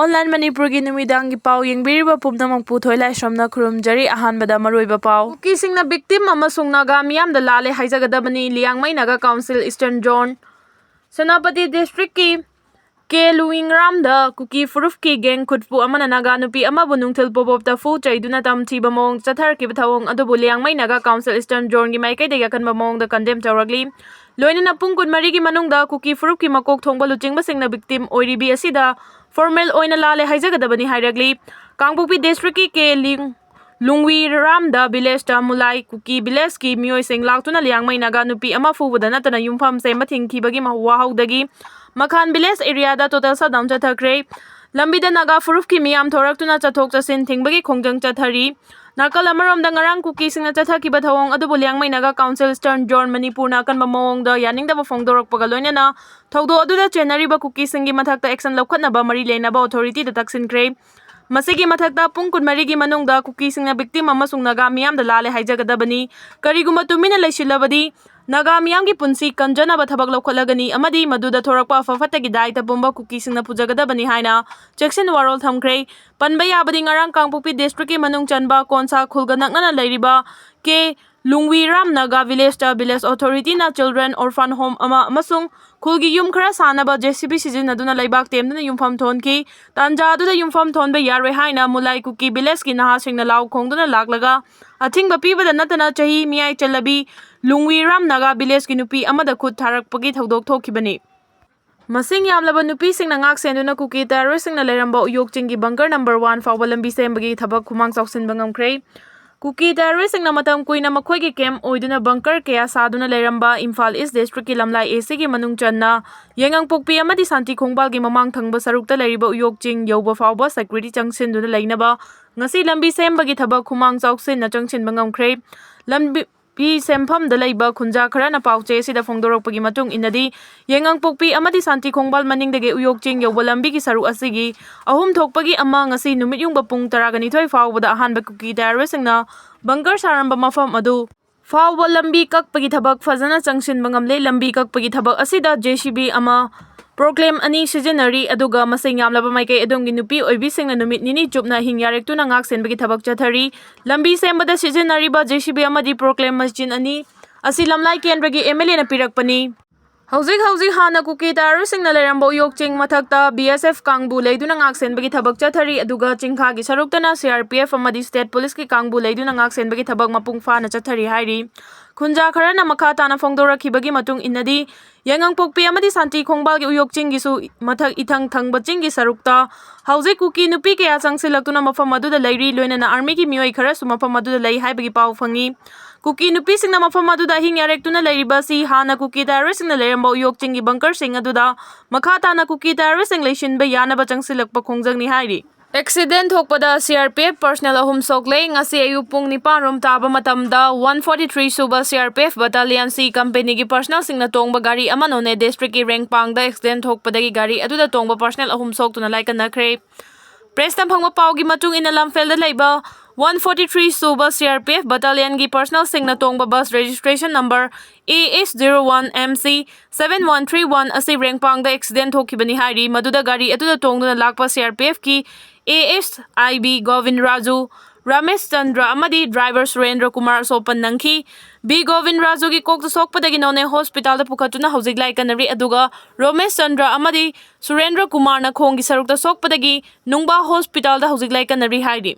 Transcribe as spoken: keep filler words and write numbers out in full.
Online ꯃꯅꯤꯄꯨꯔꯒꯤ ꯅꯨꯃꯤꯗꯥꯡꯒꯤ ꯄꯥꯎ ꯌꯦꯡꯕꯤꯔꯤꯕ ꯄꯨꯝꯅꯃꯛꯄꯨ ꯊꯣꯏꯂꯥꯏꯁ꯭ꯔꯝꯅ ꯈꯨꯔꯨꯝꯖꯔꯤ꯫ ꯑꯍꯥꯟꯕꯗ ꯃꯔꯨꯑꯣꯏꯕ ꯄꯥꯎ꯫ ꯀꯨꯀꯤꯁꯤꯡꯅ victim ꯑꯃꯁꯨꯡ ꯅꯥꯒꯥ ꯃꯤꯌꯥꯝꯗ ꯂꯥꯜꯂꯦ ꯍꯥꯏꯖꯒꯗꯕꯅꯤ, Liangmai Naga council eastern zone. Senapati ꯗꯤꯁꯇ꯭ꯔꯤꯛꯀꯤ ꯀꯦ ꯂꯨꯋꯤꯡꯔꯥꯝꯗ ꯀꯨꯀꯤ ꯐꯨꯔꯨꯞꯀꯤ ꯒꯦꯡ ꯈꯨꯠꯄꯨ ꯑꯃꯅ ꯅꯥꯒꯥ ꯅꯨꯄꯤ ꯑꯃꯕꯨ ꯅꯨꯡꯊꯤꯜ ꯄꯣꯕꯣꯞꯇ ꯐꯨ ꯆꯩꯗꯨꯅ ꯇꯝꯊꯤꯕ ꯃꯑꯣꯡ ꯆꯠꯊꯔꯛꯈꯤꯕ ꯊꯧꯑꯣꯡ ꯑꯗꯨꯕꯨ ꯂꯤꯌꯥꯡꯃꯩ ꯅꯥꯒꯥ ꯀꯥꯎꯟꯁꯤꯜ ꯏꯁꯇꯔꯟ ꯖꯣꯟꯒꯤ ꯃꯥꯏꯀꯩꯗꯒꯤ ꯑꯀꯟꯕ ꯃꯑꯣꯡꯗ ꯀꯟꯗꯦꯝ ꯇꯧꯔꯛꯂꯤ꯫ ꯂꯣꯏꯅꯅ ꯄꯨꯡ ꯀꯨꯟꯃꯔꯤꯒꯤ ꯃꯅꯨꯡꯗ ꯀꯨꯀꯤ ꯐꯨꯔꯨꯞꯀꯤ ꯃꯀꯣꯛ ꯊꯣꯡꯕ ꯂꯨꯆꯤꯡꯕꯁꯤꯡꯅ victim ꯑꯣꯏꯔꯤꯕꯤ ꯑꯁꯤꯗ formal ꯑꯣꯏꯅ ꯂꯥꯜꯂꯦ ꯍꯥꯏꯖꯒꯗꯕꯅꯤ ꯍꯥꯏꯔꯛꯂꯤ꯫ ꯀꯥꯡꯄꯣꯛꯄꯤ ꯗꯤꯁꯇ꯭ꯔꯤꯛꯀꯤ ꯀꯦ ꯂꯤꯡ ꯂꯨꯡꯋꯤꯔꯥꯝꯗ ꯚꯤꯂꯦꯖꯇ ꯃꯨꯂꯥꯏ ꯀꯨꯀꯤ ꯚꯤꯂꯦꯖꯀꯤ ꯃꯤꯑꯣꯏꯁꯤꯡ ꯂꯥꯛꯇꯨꯅ ꯂꯤꯌꯥꯡꯃꯩ ꯅꯥꯒꯥ ꯅꯨꯄꯤ ꯑꯃ ꯐꯨꯕꯗ ꯅꯠꯇꯅ ꯌꯨꯝꯐꯝ ꯁꯦꯝꯕ ꯊꯤꯡꯈꯤꯕꯒꯤ ꯃ-, ꯋꯥꯍꯧꯗꯒꯤ ꯃꯈꯥꯟ ꯚꯤꯂꯦꯖ ꯑꯦꯔꯤꯌꯥꯗ total shutdown ꯆꯠꯊꯈ꯭ꯔꯦ꯫ ꯂꯝꯕꯤꯗ ꯅꯥꯒꯥ ꯐꯨꯔꯨꯞꯀꯤ ꯃꯤꯌꯥꯝ ꯊꯣꯔꯛꯇꯨꯅ ꯆꯠꯊꯣꯛ ꯆꯠꯁꯤꯟ ꯊꯤꯡꯕꯒꯤ ꯈꯣꯡꯖꯪ ꯆꯠꯊꯔꯤ꯫ ꯅꯥꯀꯜ ꯑꯃꯔꯣꯝꯗ ꯉꯔꯥꯡ ꯀꯨꯀꯤꯁꯤꯡꯅ ꯆꯠꯊꯈꯤꯕ ꯊꯧꯑꯣꯡ ꯑꯗꯨꯕꯨ Liangmei Naga council eastern zone ꯃꯅꯤꯄꯨꯔꯅ ꯑꯀꯟꯕ ꯃꯑꯣꯡꯗ ꯌꯥꯅꯤꯡꯗꯕ ꯐꯣꯡꯗꯣꯔꯛꯄꯒ ꯂꯣꯏꯅꯅ ꯊꯧꯗꯣꯛ ꯑꯗꯨꯗ ꯆꯦꯟꯅꯔꯤꯕ ꯀꯨꯀꯤꯁꯤꯡꯒꯤ ꯃꯊꯛꯇ action ꯂꯧꯈꯠꯅꯕ ꯃꯔꯤ ꯂꯩꯅꯕ ꯑꯣꯊꯣꯔꯤꯇꯤꯗ ꯇꯛꯁꯤꯟꯈ꯭ꯔꯦ꯫ ꯃꯁꯤꯒꯤ ꯃꯊꯛꯇ ꯄꯨꯡ ꯀꯨꯟꯃꯔꯤꯒꯤ ꯃꯅꯨꯡꯗ ꯀꯨꯀꯤꯁꯤꯡꯅ victim ꯑꯃꯁꯨꯡ ꯅꯥꯒꯥ ꯃꯤꯌꯥꯝꯗ ꯂꯥꯜꯂꯦ ꯍꯥꯏꯖꯒꯗꯕꯅꯤ꯫ ꯀꯔꯤꯒꯨꯝꯕ ꯇꯨꯃꯤꯟꯅ ꯂꯩꯁꯤꯜꯂꯕꯗꯤ ꯅꯥꯒꯥ ꯃꯤꯌꯥꯝꯒꯤ ꯄꯨꯟꯁꯤ ꯀꯟꯖꯅꯕ ꯊꯕꯛ ꯂꯧꯈꯠꯂꯒꯅꯤ ꯑꯃꯗꯤ ꯃꯗꯨꯗ ꯊꯣꯔꯛꯄ ꯑꯐ ꯐꯠꯇꯒꯤ ꯗꯥꯏꯇ ꯄꯨꯝꯕ ꯀꯨꯀꯤꯁꯤꯡꯅ ꯄꯨꯖꯒꯗꯕꯅꯤ ꯍꯥꯏꯅ ꯆꯦꯛꯁꯤꯟ ꯋꯥꯔꯣꯜ ꯊꯝꯈ꯭ꯔꯦ꯫ ꯄꯟꯕ ꯌꯥꯕꯗꯤ ꯉꯔꯥꯡ ꯀꯥꯡꯄꯣꯛꯄꯤ ꯗꯤꯁꯇ꯭ꯔꯤꯛꯀꯤ ꯃꯅꯨꯡ ꯆꯟꯕ ꯀꯣꯟꯁꯥ ꯈꯨꯜꯒ ꯅꯛꯅꯅ ꯂꯩꯔꯤꯕ ꯀꯦ ꯂꯨꯡꯋꯤꯔꯥꯝ ꯅꯥꯒꯥ ꯚꯤꯂꯦꯖꯇ ꯚꯤꯂꯦꯖ ꯑꯣꯊꯣꯔꯤꯇꯤꯅ children orphan home ꯑꯃ ꯑꯃꯁꯨꯡ ꯈꯨꯜꯒꯤ ꯌꯨꯝ ꯈꯔ ꯁꯥꯅꯕ JCB ꯁꯤꯖꯤꯟꯅꯗꯨꯅ ꯂꯩꯕꯥꯛ ꯇꯦꯝꯗꯨꯅ ꯌꯨꯝꯐꯝ ꯊꯣꯟꯈꯤ꯫ ꯇꯥꯟꯖꯥ ꯑꯗꯨꯗ ꯌꯨꯝꯐꯝ ꯊꯣꯟꯕ ꯌꯥꯔꯣꯏ ꯍꯥꯏꯅ ꯃꯨꯂꯥꯏ ꯀꯨꯀꯤ ꯚꯤꯂꯦꯖꯀꯤ ꯅꯍꯥꯁꯤꯡꯅ ꯂꯥꯎ ꯈꯣꯡꯗꯨꯅ ꯂꯥꯛꯂꯒ ꯑꯊꯤꯡꯕ ꯄꯤꯕꯗ ꯅꯠꯇꯅ ꯆꯍꯤ ꯃꯤꯌꯥꯏ ꯆꯜꯂꯕꯤ ꯂꯨꯡꯋꯤꯔꯥꯝ ꯅꯥꯒꯥ ꯚꯤꯂꯦꯖꯀꯤ ꯅꯨꯄꯤ ꯑꯃꯗ ꯈꯨꯠ ꯊꯥꯔꯛꯄꯒꯤ ꯊꯧꯗꯣꯛ ꯊꯣꯛꯈꯤꯕꯅꯤ꯫ ꯃꯁꯤꯡ ꯌꯥꯝꯂꯕ ꯅꯨꯄꯤꯁꯤꯡꯅ ꯉꯥꯛ ꯁꯦꯟꯗꯨꯅ ꯀꯨꯀꯤ ꯇꯦꯔꯣꯔꯤꯁꯁꯤꯡꯅ ꯂꯩꯔꯝꯕ ꯎꯌꯣꯛ ꯆꯤꯡꯒꯤ bunker number one ꯐꯥꯎꯕ ꯂꯝꯕꯤ ꯁꯦꯝꯕꯒꯤ ꯊꯕꯛ ꯈꯨꯃꯥꯡ ꯆꯥꯎꯁꯤꯟꯕ ꯉꯝꯈ꯭ꯔꯦ꯫ ꯀꯨꯀꯤ ꯇꯦꯔꯣꯔꯤꯁꯁꯤꯡꯅ ꯃꯇꯝ ꯀꯨꯏꯅ ꯃꯈꯣꯏꯒꯤ camp ꯑꯣꯏꯗꯨꯅ bunker ꯀꯌꯥ ꯁꯥꯗꯨꯅ ꯂꯩꯔꯝꯕ ꯏꯝꯐꯥꯜ ꯏꯁ ꯗꯤꯁꯇ꯭ꯔꯤꯛꯀꯤ ꯂꯝꯂꯥꯏ ACꯒꯤ ꯃꯅꯨꯡ ꯆꯟꯅ ꯌꯥꯏꯉꯪꯄꯣꯛꯄꯤ ꯑꯃꯗꯤ ꯁꯥꯟꯇꯤ ꯈꯣꯡꯕꯥꯜꯒꯤ ꯃꯃꯥꯡ ꯊꯪꯕ ꯁꯔꯨꯛꯇ ꯂꯩꯔꯤꯕ ꯎꯌꯣꯛ ꯆꯤꯡ ꯌꯧꯕ ꯐꯥꯎꯕ security ꯆꯪꯁꯤꯟꯗꯨꯅ ꯂꯩꯅꯕ ꯉꯁꯤ ꯂꯝꯕꯤ ꯁꯦꯝꯕꯒꯤ ꯊꯕꯛ ꯈꯨꯃꯥꯡ ꯆꯥꯎꯁꯤꯟꯅ ꯆꯪꯁꯤꯟꯕ ꯉꯝꯈ꯭ꯔꯦ꯫ ꯂꯝꯕꯤ ꯂꯝꯕꯤ ꯁꯦꯝꯐꯝꯗ ꯂꯩꯕ ꯈꯨꯟꯖꯥ ꯈꯔꯅ ꯄꯥꯎꯆꯦ ꯑꯁꯤꯗ ꯐꯣꯡꯗꯣꯔꯛꯄꯒꯤ ꯃꯇꯨꯡ ꯏꯟꯅꯗꯤ, ꯌꯥꯏꯉꯪꯄꯣꯛꯄꯤ ꯑꯃꯗꯤ ꯁꯥꯟꯇꯤ ꯈꯣꯡꯕꯥꯜ ꯃꯅꯤꯡꯗꯒꯤ ꯎꯌꯣꯛ ꯆꯤꯡ ꯌꯧꯕ ꯂꯝꯕꯤꯒꯤ ꯁꯔꯨꯛ ꯑꯁꯤꯒꯤ ꯑꯍꯨꯝ ꯊꯣꯛꯄꯒꯤ ꯑꯃ ꯉꯁꯤ ꯅꯨꯃꯤꯠ ꯌꯨꯡꯕ ꯄꯨꯡ ꯇꯔꯥꯒ ꯅꯤꯊꯣꯏ ꯐꯥꯎꯕꯗ ꯑꯍꯥꯟꯕ ꯀꯨꯀꯤ ꯇꯦꯔꯣꯔꯤꯁꯁꯤꯡꯅ bunker ꯁꯥꯔꯝꯕ ꯃꯐꯝ ꯑꯗꯨ ꯐꯥꯎꯕ ꯂꯝꯕꯤ ꯀꯛꯄꯒꯤ ꯊꯕꯛ ꯐꯖꯅ ꯆꯪꯁꯤꯟꯕ ꯉꯝꯂꯦ꯫ ꯂꯝꯕꯤ ꯀꯛꯄꯒꯤ ꯊꯕꯛ ꯑꯁꯤꯗ JCB ꯑꯃ ꯄ꯭ꯔꯣꯀ꯭ꯂꯦꯝ ꯑꯅꯤ ꯁꯤꯖꯤꯟꯅꯔꯤ, ꯑꯗꯨꯒ ꯃꯁꯤꯡ ꯌꯥꯝꯂꯕ ꯃꯥꯏꯀꯩ ꯑꯗꯣꯝꯒꯤ ꯅꯨꯄꯤ ꯑꯣꯏꯕꯤꯁꯤꯡꯅ ꯅꯨꯃꯤꯠ ꯅꯤꯅꯤ ꯆꯨꯞꯅ ꯑꯍꯤꯡ ꯌꯥꯔꯦꯛꯇꯨꯅ ꯉꯥꯛ ꯁꯦꯟꯕꯒꯤ ꯊꯕꯛ ꯆꯠꯊꯔꯤ꯫ ꯂꯝꯕꯤ ꯁꯦꯝꯕꯗ ꯁꯤꯖꯤꯟꯅꯔꯤꯕ ꯖꯦ ꯁꯤ ꯕꯤ ꯑꯃꯗꯤ ꯄ꯭ꯔꯣꯀ꯭ꯂꯦꯝ ꯃꯦꯆꯤꯟ ꯑꯅꯤ ꯑꯁꯤ ꯂꯝꯂꯥꯏ ꯀꯦꯟꯗ꯭ꯔꯒꯤ ꯑꯦꯝ ꯑꯦꯜ ꯑꯦꯅ ꯄꯤꯔꯛꯄꯅꯤ꯫ ꯍꯧꯖꯤꯛ ꯍꯧꯖꯤꯛ ꯍꯥꯟꯅ ꯀꯨꯀꯤ ꯇꯦꯔꯣꯔꯤꯁꯁꯤꯡꯅ ꯂꯩꯔꯝꯕ ꯎꯌꯣꯛ ꯆꯤꯡ ꯃꯊꯛꯇ ꯕꯤ ꯑꯦꯁ ꯑꯦꯐ ꯀꯥꯡꯕꯨ ꯂꯩꯗꯨꯅ ꯉꯥꯛ ꯁꯦꯟꯕꯒꯤ ꯊꯕꯛ ꯆꯠꯊꯔꯤ, ꯑꯗꯨꯒ ꯆꯤꯡꯈꯥꯒꯤ ꯁꯔꯨꯛꯇꯅ ꯁꯤ ꯑꯥꯔ ꯄꯤ ꯑꯦꯐ ꯑꯃꯗꯤ ꯁ꯭ꯇꯦꯠ ꯄꯨꯂꯤꯁꯀꯤ ꯀꯥꯡꯕꯨ ꯂꯩꯗꯨꯅ ꯉꯥꯛ ꯁꯦꯟꯕꯒꯤ ꯊꯕꯛ ꯃꯄꯨꯡ ꯐꯥꯅ ꯆꯠꯊꯔꯤ ꯍꯥꯏꯔꯤ꯫ ꯈꯨꯟꯖꯥ ꯈꯔꯅ ꯃꯈꯥ ꯇꯥꯅ ꯐꯣꯡꯗꯣꯔꯛꯈꯤꯕꯒꯤ ꯃꯇꯨꯡ ꯏꯟꯅꯗꯤ, ꯌꯥꯏꯉꯪꯄꯣꯛꯄꯤ ꯑꯃꯗꯤ ꯁꯥꯟꯇꯤ ꯈꯣꯡꯕꯥꯜꯒꯤ ꯎꯌꯣꯛ ꯆꯤꯡꯒꯤꯁꯨ ꯃꯊꯛ ꯏꯊꯪ ꯊꯪꯕ ꯆꯤꯡꯒꯤ ꯁꯔꯨꯛꯇ ꯍꯧꯖꯤꯛ ꯀꯨꯀꯤ ꯅꯨꯄꯤ ꯀꯌꯥ ꯆꯪꯁꯤꯜꯂꯛꯇꯨꯅ ꯃꯐꯝ ꯑꯗꯨꯗ ꯂꯩꯔꯤ, ꯂꯣꯏꯅꯅ ꯑꯥꯔꯃꯤꯒꯤ ꯃꯤꯑꯣꯏ ꯈꯔꯁꯨ ꯃꯐꯝ ꯑꯗꯨꯗ ꯂꯩ ꯍꯥꯏꯕꯒꯤ ꯄꯥꯎ ꯐꯪꯉꯤ꯫ ꯀꯨꯀꯤ ꯅꯨꯄꯤꯁꯤꯡꯅ ꯃꯐꯝ ꯑꯗꯨꯗ ꯑꯍꯤꯡ ꯌꯥꯔꯦꯛꯇꯨꯅ ꯂꯩꯔꯤꯕ ꯑꯁꯤ ꯍꯥꯟꯅ ꯀꯨꯀꯤ ꯇꯦꯔꯣꯔꯤꯁꯁꯤꯡꯅ ꯂꯩꯔꯝꯕ ꯎꯌꯣꯛ ꯆꯤꯡꯒꯤ ꯕꯪꯀꯔꯁꯤꯡ ꯑꯗꯨꯗ ꯃꯈꯥ ꯇꯥꯅ ꯀꯨꯀꯤ ꯇꯦꯔꯣꯔꯤꯁꯁꯤꯡ ꯂꯩꯁꯤꯟꯕ ꯌꯥꯅꯕ ꯆꯪꯁꯤꯜꯂꯛꯄ ꯈꯣꯡꯖꯪꯅꯤ ꯍꯥꯏꯔꯤ꯫ ꯑꯦꯛꯁꯤꯗꯦꯟ ꯊꯣꯛꯄꯗ ꯁꯤ ꯑꯥꯔ ꯄꯤ ꯑꯦꯐ ꯄꯔꯁꯅꯦꯜ ꯑꯍꯨꯝ ꯁꯣꯛꯂꯦ꯫ ꯉꯁꯤ ꯑꯌꯨꯛ ꯄꯨꯡ ꯅꯤꯄꯥꯟ ꯔꯣꯝ ꯇꯥꯕ ꯃꯇꯝꯗ ꯋꯥꯟ ꯐꯣꯔꯇꯤ ꯊ꯭ꯔꯤ ꯁꯨꯕ ꯁꯤ ꯑꯥꯔ ꯄꯤ ꯑꯦꯐ ꯕꯇꯥꯂꯤꯌꯟ ꯁꯤ ꯀꯝꯄꯦꯅꯤꯒꯤ ꯄꯔꯁꯅꯦꯜꯁꯤꯡꯅ ꯇꯣꯡꯕ ꯒꯥꯔꯤ ꯑꯃ ꯅꯣꯅꯦ ꯗꯤꯁꯇ꯭ꯔꯤꯛꯀꯤ ꯔꯦꯡꯄꯥꯡꯗ ꯑꯦꯛꯁꯤꯗꯦꯟ ꯊꯣꯛꯄꯗꯒꯤ ꯒꯥꯔꯤ ꯑꯗꯨꯗ ꯇꯣꯡꯕ ꯄꯔꯁꯅꯦꯜ ꯑꯍꯨꯝ ꯁꯣꯛꯇꯨꯅ ꯂꯥꯏꯀꯠꯅꯈ꯭ꯔꯦ꯫ ꯄ꯭ꯔꯦꯁꯇ ꯐꯪꯕ ꯄꯥꯎꯒꯤ ꯃꯇꯨꯡ ꯏꯟꯅ, ꯂꯝꯐꯦꯜꯗ ꯂꯩꯕ ꯋꯥꯟ ꯐꯣꯔꯇꯤ ꯊ꯭ꯔꯤ ꯁꯨꯕ ꯁꯤ ꯑꯥꯔ ꯄꯤ ꯑꯦꯐ ꯕꯇꯥꯂꯤꯌꯟꯒꯤ ꯄꯔꯁꯅꯦꯜꯁꯤꯡꯅ ꯇꯣꯡꯕ bus registration number A S zero one M C seven one three one ꯑꯁꯤ ꯔꯦꯡꯄꯥꯡꯗ ꯑꯦꯛꯁꯤꯗꯦꯟ ꯊꯣꯛꯈꯤꯕꯅꯤ ꯍꯥꯏꯔꯤ꯫ ꯃꯗꯨꯗ ꯒꯥꯔꯤ ꯑꯗꯨꯗ ꯇꯣꯡꯗꯨꯅ ꯂꯥꯛꯄ ꯁꯤ ꯑꯥꯔ ꯄꯤ ꯑꯦꯐꯀꯤ A S I B Gobin Raju, Ramesh Chandra ꯑꯃꯗꯤ ꯗ꯭ꯔꯥꯏꯚꯔ ꯁꯨꯔꯦꯟꯗ꯭ꯔ ꯀꯨꯃꯥꯔ ꯑꯁꯣꯛꯄ ꯅꯪꯈꯤ꯫ ꯕꯤ ꯒꯣꯕꯤꯟ ꯔꯥꯖꯨꯒꯤ ꯀꯣꯛꯇ ꯁꯣꯛꯄꯗꯒꯤ ꯅꯣꯅꯦ ꯍꯣꯁꯄꯤꯇꯥꯜꯗ ꯄꯨꯈꯠꯇꯨꯅ ꯍꯧꯖꯤꯛ ꯂꯥꯏꯀꯠꯅꯔꯤ, ꯑꯗꯨꯒ ꯔꯣꯃꯦꯁ ꯆꯟꯗ꯭ꯔ ꯑꯃꯗꯤ ꯁꯨꯔꯦꯟꯗ꯭ꯔ ꯀꯨꯃꯥꯔꯅ ꯈꯣꯡꯒꯤ ꯁꯔꯨꯛꯇ ꯁꯣꯛꯄꯗꯒꯤ ꯅꯨꯡꯕꯥ ꯍꯣꯁꯄꯤꯇꯥꯜꯗ ꯍꯧꯖꯤꯛ ꯂꯥꯏꯀꯠꯅꯔꯤ ꯍꯥꯏꯔꯤ꯫